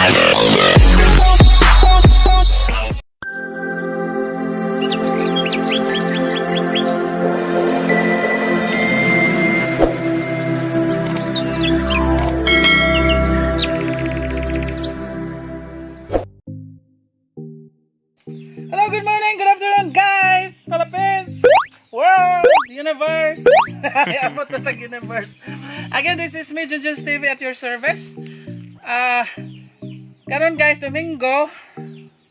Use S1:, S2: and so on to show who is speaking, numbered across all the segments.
S1: Hello, good morning, good afternoon, guys! Philippines! World! Universe! Abot na tag universe. Again, this is me, Junjun's TV at your service. Ah, karon guys, Domingo,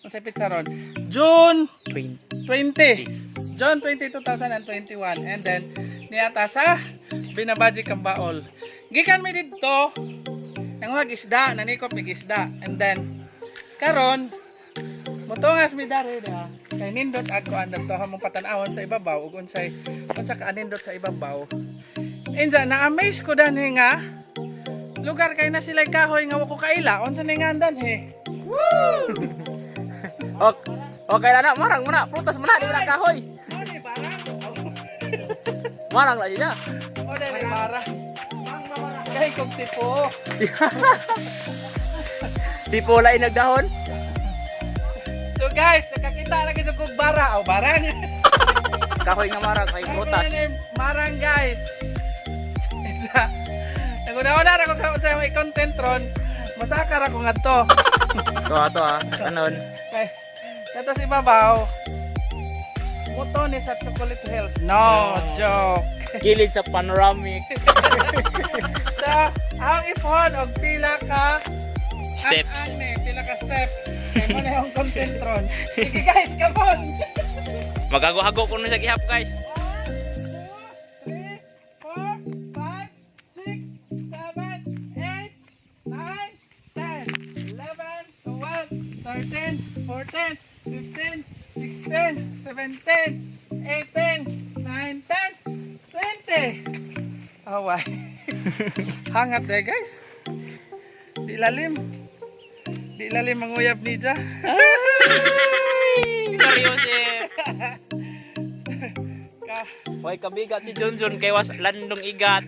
S1: unsay petsa ron? June 20. June 20, 2021. And then, niata sa Binabaji Kambaol. Gikan mi didto, nanguhag isda, nanikop mig isda. And then, karon, mutungas mi dare da. Kay nindot ag kuan dadto hamong patan-awon sa ibabaw ug unsay unsa ka nindot sa ibabaw. Inza na amaze ko danhi nga lugar kay na sila kahoy nga wa ko kaila unsa ni nga danhi.
S2: Ok, okay na na, marang mo na, prutas mo na, di mo na kahoy.
S1: Mo ni barang.
S2: Marang lagi na.
S1: O dali barang. Kay kog tipo.
S2: Di po lain nagdahon.
S1: So guys, nakakita lagi sa kog bara o barang.
S2: Kahoy nga marang, kay prutas.
S1: Ako na marang guys. Inza. Naguna-una ra ko sa imong content ron. Masaka ra ko ngadto.
S2: So ato ah, kanon.
S1: Kay kato si ibabaw. Moto ni sa Chocolate Hills. No, joke.
S2: Gilid sa panoramic.
S1: So, ang ipon og pila ka
S2: Steps.
S1: Ang, ni, pila ka step. Kay mo na yung content ron. Sige guys, come on.
S2: Magago-hago ko na sa gihap, guys.
S1: 1, 2, 3, 4, 5, 6, 7, 8, 9, 10, 11, 12, 13, 14, 15, 16, 17, 18, 19, 20. Oh, why? Hangat eh, guys. Di lalim. Di lalim ang uyab ni Ja.
S2: Mariusip.
S1: Ka
S2: Hoy, kabigat si Junjun kay was landong igat.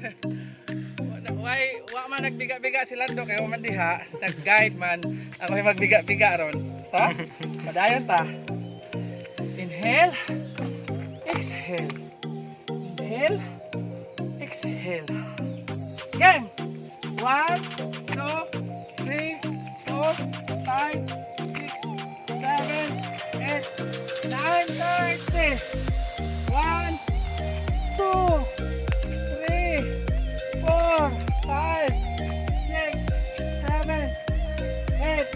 S1: Why, wa man nagbiga-biga si Lando kay wa man diha, nag-guide man. Ako yung magbiga-biga ron. Sa? Padayon ta. Inhale. Exhale. Inhale. Exhale. Game. 1, 2, 3, 4, 5, 6, 7, 8, 9, 30. 1, 2, 3, 4, 5, 6, 7, 8,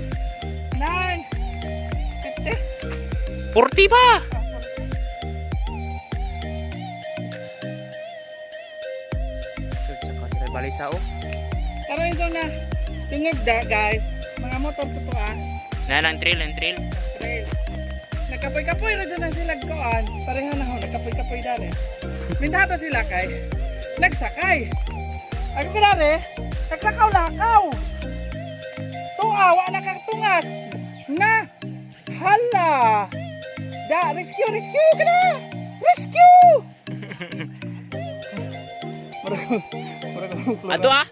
S1: 9, 50.
S2: 40 pa. Sa balisa oh.
S1: Karon ito na, tungog da guys, mga motor ko to ah,
S2: Nanang trail, ang trail.
S1: Trail. Nagkapoy-kapoy ra dyan ang sila koan. Pareha na ho, nagkapoy-kapoy dali. Mindato sila kay, nagsakay. Ako ko dali, naglakaw-lakaw. Tuwa, wa nakatungas. Na, hala. Da, rescue, rescue ka na! Rescue! Murag, murag akong klura.
S2: Ato ah.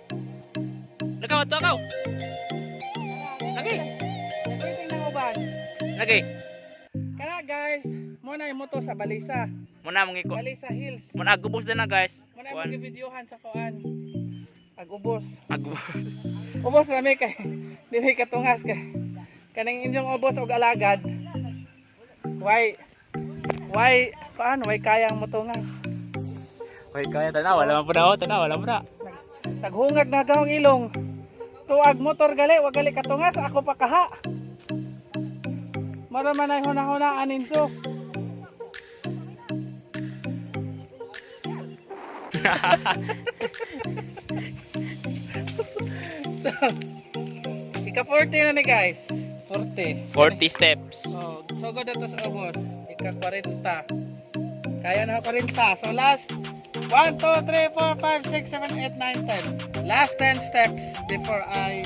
S2: Nakaw ato akaw. Lagi.
S1: Nagwaiting ng uban.
S2: Lagi.
S1: Kana guys, mo na yung moto sa Balisa.
S2: Muna mong iko.
S1: Balisa Hills.
S2: Muna agubos na na guys.
S1: Mo na yung videohan sa kuan. Ag-ubos.
S2: Agubos.
S1: Ubos rami kay dili katungas kay kaning inyong ubos og alagad. Why kuan why kayang motungas.
S2: Hoy, kaya tanawa wala man po na oh, tanawa wala po na.
S1: Naghungag na gawang ilong. Tuag motor gali, wa gali katungas ako pa kaha. Mara man ay huna-huna anin so. So, ika 40 na ni guys. 40.
S2: 40 steps.
S1: So, sugod na to sa ubos. Ika 40. Kaya na 40. So last 1, 2, 3, 4, 5, 6, 7, 8, 9, 10. Last 10 steps before I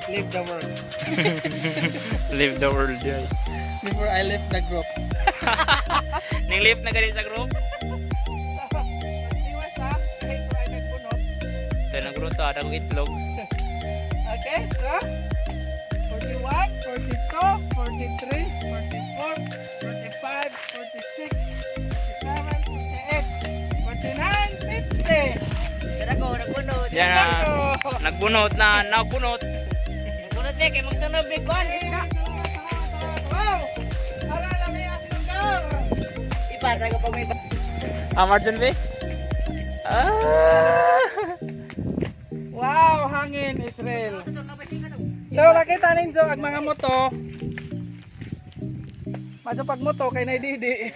S1: leave the world.
S2: Leave the world, guys.
S1: Before I leave the group.
S2: Ning leave na gani sa group.
S1: Magtiwas ha. Kahit ay nagbunot.
S2: Ito ng gruto, ada kong itlog.
S1: Okay, so 41, 42, 43, 44, 45, 46, 47, 48, 49, 50.
S3: Kada ko, nagbunot.
S2: Yan na. Nagbunot na, nagbunot.
S3: Nagbunot eh, kay magsunod ni Kwan. Isda.
S1: Wow! Para lami ang lugar!
S3: Ipasa ko pag may
S2: Ah, Marjon be? Ah!
S1: Wow, hangin Israel. So nakita ninyo ang mga moto. Madyo pag moto kay naididi.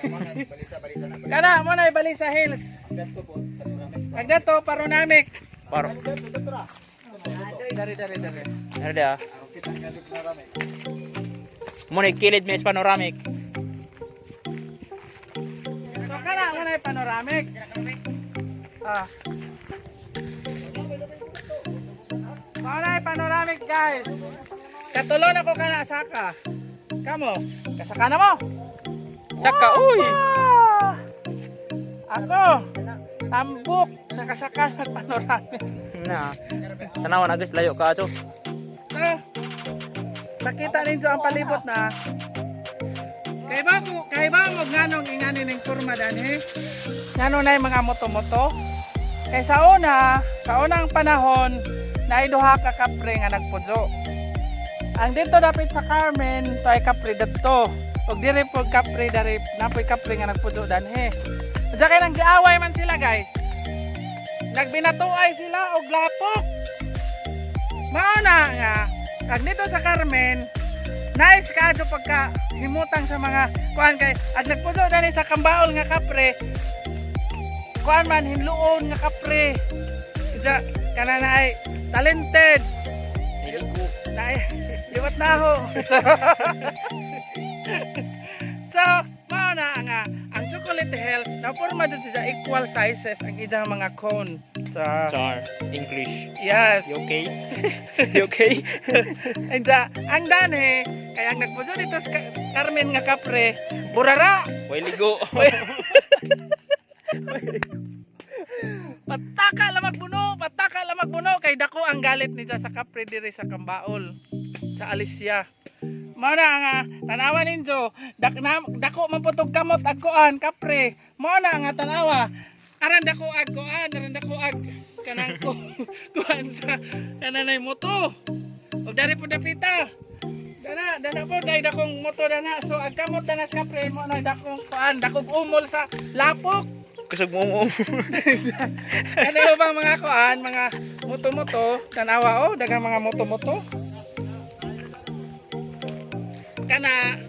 S1: Kana mo na Balisa Hills. Ang dato paronamic.
S2: Paro.
S1: Dari dari dari.
S2: Ano da? Muna kilid may panoramic.
S1: So kana mo na panoramic. Ah. Mao na panoramic, guys. Katulon ako kana saka. Kamo, kasaka na mo.
S2: Saka, uy!
S1: Ah! Ako, tambok, nakasaka ng panoramic.
S2: Na. Tanawa na guys, layo ka ato.
S1: So, nakita ninyo ang palibot na. Kay ba ko, kay ba mo nganong ingani ning kurma danhi? Ngano na mga moto-moto? Kay sa una, sa unang panahon, naay duha ka kapre nga nagpujo. Ang dito dapit sa Carmen, to ay kapre dadto. Ug diri pod kapre dari, napoy kapre nga nagpujo danhi. Diyan kay nang giaway man sila, guys. Nagbinatuay sila og lapok. Mao na nga kag dito sa Carmen, nice kaadto pagka himutang sa mga kuan kay ag nagpuso dani sa kambaol nga kapre. Kuan man hinluon nga kapre. Isa kana na ay talented. Na liwat na ho. So, mao na nga ang Chocolate Hills na porma dito sa equal sizes ang iyang mga cone. So,
S2: Char. English.
S1: Yes.
S2: You okay? You okay?
S1: And ang danhe, kaya ang nagpuso dito sa Carmen nga kapre, burara!
S2: Way ligo.
S1: Pataka lamag buno, pataka lamag buno kay dako ang galit niya sa kapre diri sa Kambaol, sa Alicia. Mao na nga tanawa ninyo, dak na, dako man putog kamot ag kuan kapre. Mao na nga tanawa. Aran dako ag kuan, aran dako ag kanang kuan sa kananay moto. Og dari po dapita. Dana, dana po dai dakong moto dana. So ag kamot dana sa kapre mo na dakong kuan, dakong umol sa lapok.
S2: Kusog mo mo.
S1: Ano yung bang mga kuan, mga moto-moto, tanawa oh, daghang mga moto-moto. Kana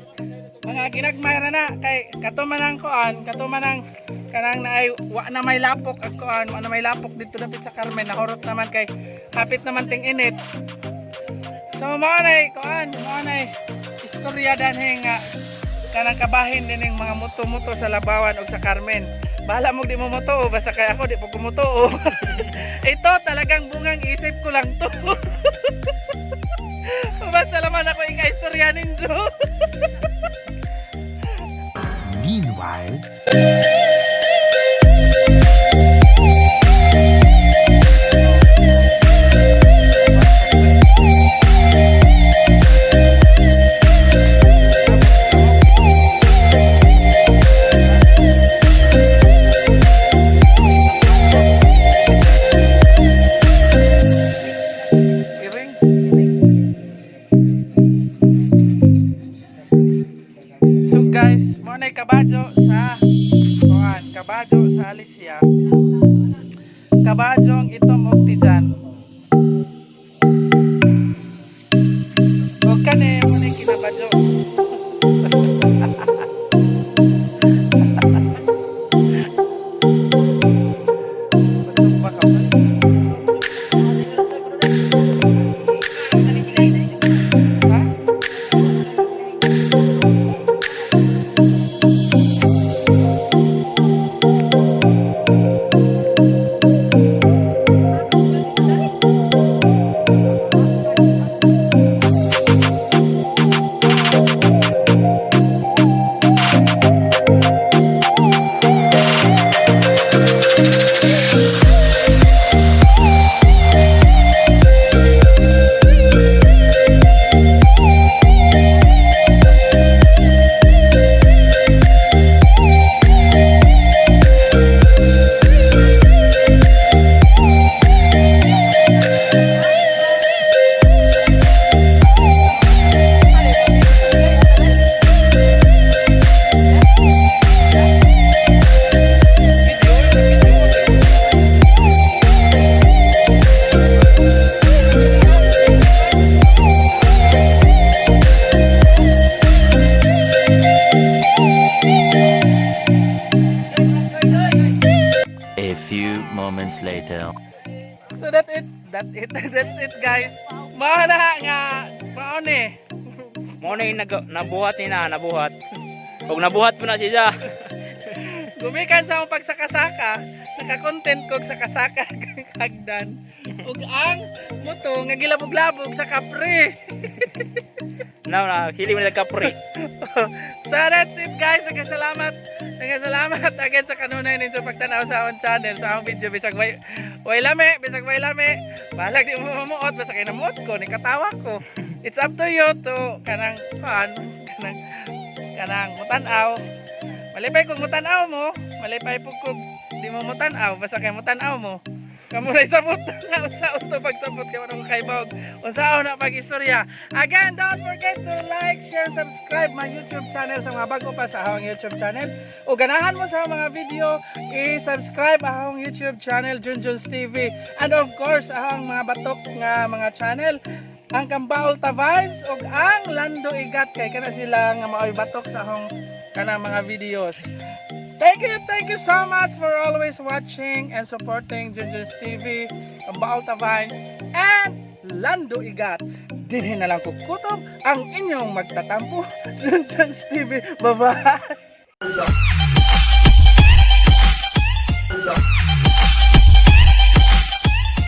S1: mga ginagmay ra na kay kato man ang kuan, kato man ang kanang naay wa na may lapok ag kuan, wa na may lapok dito dapit sa Carmen, nahurot naman kay hapit naman ting init. So mao nay kuan, mao nay istorya danhi nga kanang kabahin dining mga moto-moto sa Labawan ug sa Carmen. Bahala mo di mo moto basta kay ako di po ko moto. Ito talagang bungang isip ko lang to. Basta naman ako ika-istorya ninyo.
S4: Meanwhile,
S1: Iring. So guys, mo na kabadyo sa kuan, kabadyo sa Alicia. Kabadyong itom og tijan. Og kani mo na kinabadyo. Ba ka? Ha?
S5: Moments later.
S1: So that it, that it, that's it, guys. Mao na nga, mao ni.
S2: Mo na yung nabuhat ni na, nabuhat. Ug nabuhat po na siya.
S1: Gumikan sa akong pagsakasaka, nakakontent kog sakasaka hagdan. Ug ang muto nga gilabog-labog sa kapre.
S2: Na na hili mo nagkapre.
S1: So that's it, guys. Nagkasalamat. Nagkasalamat again sa kanunay ninyo pagtanaw sa akong channel, sa akong video. Bisag way lami, bisag way lami. Balag di mo mamuot, basta kay namuot ko, ni katawa ko. It's up to you to kanang kuan, kanang mutan-aw. Malipay kung mutan-aw mo, malipay pug kung di mo mutan-aw, basta kay mutan-aw mo. Kamo na sabot na sa auto pagsabot kay manong kaybog. Unsaon na pag-istorya. Again, don't forget to like, share, subscribe my YouTube channel sa mga bago pa sa akong YouTube channel. O ganahan mo sa mga video, i-subscribe akong YouTube channel, Junjun's TV. And of course, akong mga batok nga mga channel, ang Kambaol Ta Vibes ug ang Lando Igat kay kana sila nga maoy batok sa akong kanang mga videos. Thank you so much for always watching and supporting Junjun's TV, Kambaol Ta Vibes, and Lando Igat. Dinhi na lang kukutob ang inyong magtatampo, Junjun's TV. Bye-bye!